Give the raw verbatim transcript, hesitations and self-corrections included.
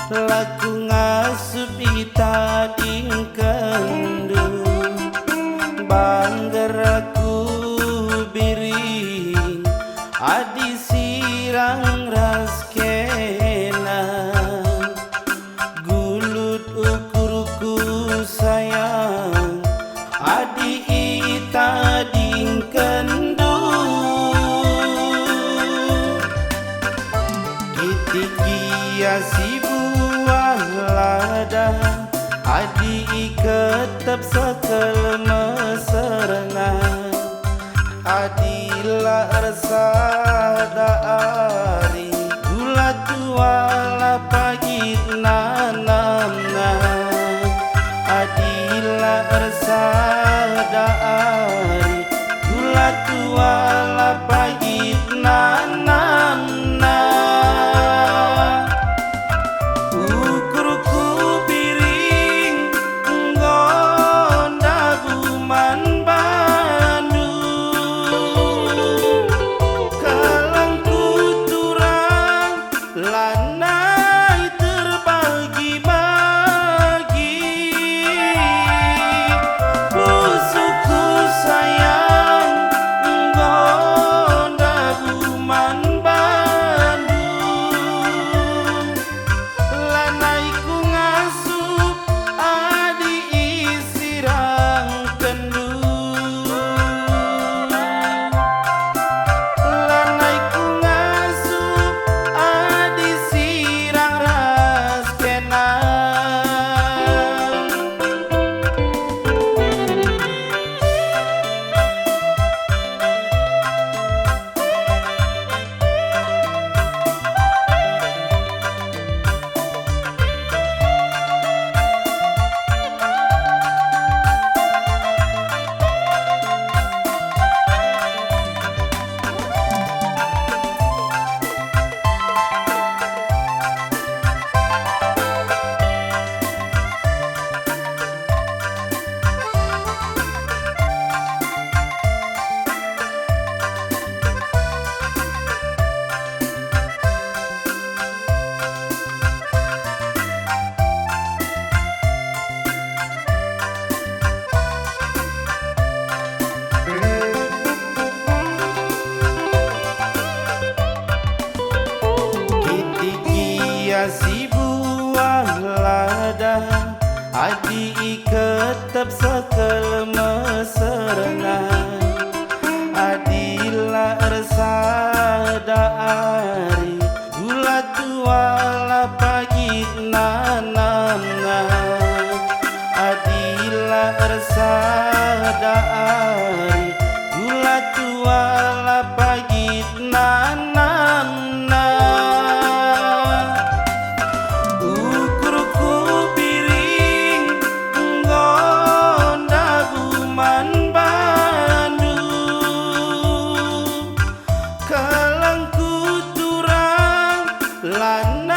La ku ngasup itadingkenndu, bangger aku biring, adi sirang ras kena. Gulut ukurku sayang, adi itadingkenndu. Kitik gia si buah lada, adi iketep sekel meserna. Adi la ersada ari, gula tua la pagit nanamna. Adi la ersada ari, gula tua la pagit nanamna. Ukurku biring enggo ndabuh man bandu. Kalangku turang lanai terbagi-bagi. Pusuhku sayang enggo ndabuh man bandu. Lanai ku ngasup adi isirangkenndu. Lanai ku ngasup adi sirang ras kena. Kitik gia si buah lada, adi iketep sekel meserna. Adi la ersada ari, gula tua la pagit nanamna. Adi la ersada ari, gula tua la pagit nanamna. Ukurku biring enggo ndabuh man bandu. Kalangku turang lan